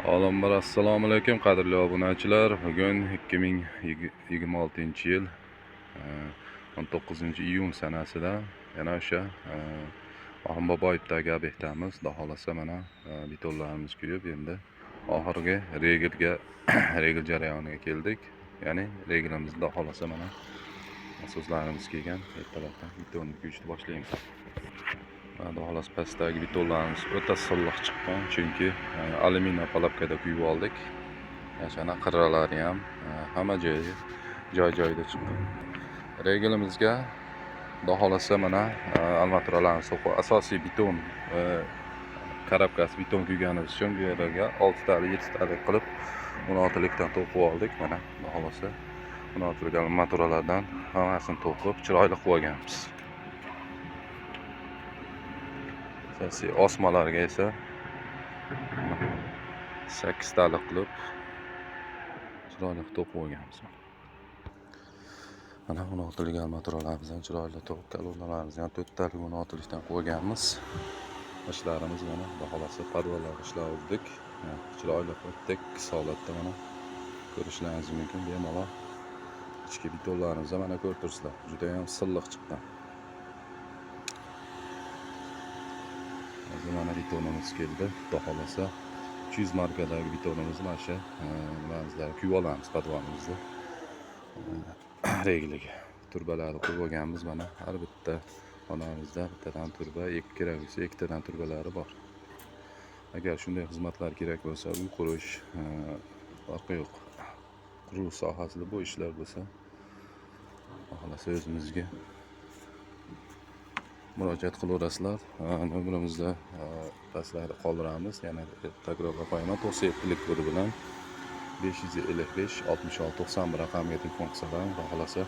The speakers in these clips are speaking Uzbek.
Olimlar, assalomu alaykum qadrli obunachilar. Bugun 2026-yil 19-iyun sanasida yana o'sha Oxunboboyevdagi obyektdamiz. Xudo xohlasa mana betonlarimiz kuyib, endi oxirgi regelga regel jarayoniga keldik. Ya'ni regelimiz xudo xohlasa mana so'zlarimiz kelgan. Ertalabdan betonni kuyishni boshlaymiz. Xudo xohlasa pastdagi betonlarimiz o'ta silliq chiqqan, chunki alyuminiy palapkada kuyib oldik. Yashana qirralari ham hamma joyi joy-joyida chiqqan. Regelimizga xudo xohlasa mana armaturalarni so'qib, asosiy beton korobkasi beton kuyganimiz uchun bu yerga 6 talik, 7 talik qilib 16 likdan to'qib oldik. Mana xudo xohlasa 16 lik armaturalardan hammasini to'qib chiroyli qilib olganmiz. Asosiy osmalarga esa 8 talik qilib chiroyli to'qib olganmiz. Mana 16 lik armaturalarimizni chiroyli to'qib, kolonnalarimizni ham 4 talik 16 likdan qo'yganmiz. Ishlarimiz mana xudo xohlasa podvallar ishlardik. Chiroyli qilib tekis holatda mana ko'rishlaringiz mumkin. Bemalol ichki betonlarimizni mana ko'rib turibsizlar. Juda ham silliq chiqqan. Hozir mana betonimiz keldi. Xudo xohlasa 300 markadagi betonimizni mana shu nimamizlarni kuyib olamiz podvalimizni. Regliga turbalarni qo'yib olganmiz. Mana har bitta xonamizda bittadan turba, kerak bo'lsa ikkitadan turbalari bor. Agar shunday xizmatlar kerak bo'lsa, uy qurish, farqi yo'q. Qurilish sohasida bu ishlar bo'lsa, xohlasa o'zimizga murojaat qilaverasizlar. Nomerimizni pastlarda qoldiramiz. Yana takrorlab qo'yaman. 97 lik kodi bilan 555 66 91 raqamiga telefon qilsalar, xudo xohlasa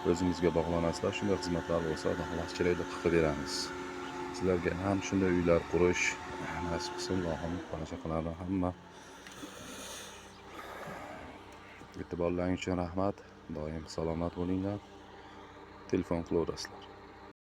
o'zimizga bog'lanasizlar. Shunday xizmatlar bo'lsa, xudo xohlasa chiroyli qilib beramiz. Sizlarga ham shunday uylar qurish nasib qilsin, Allohim bola chaqalarni hamma e'tiborlaring uchun rahmat. Doim salomat bo'linglar. Telefon qilaverasizlar.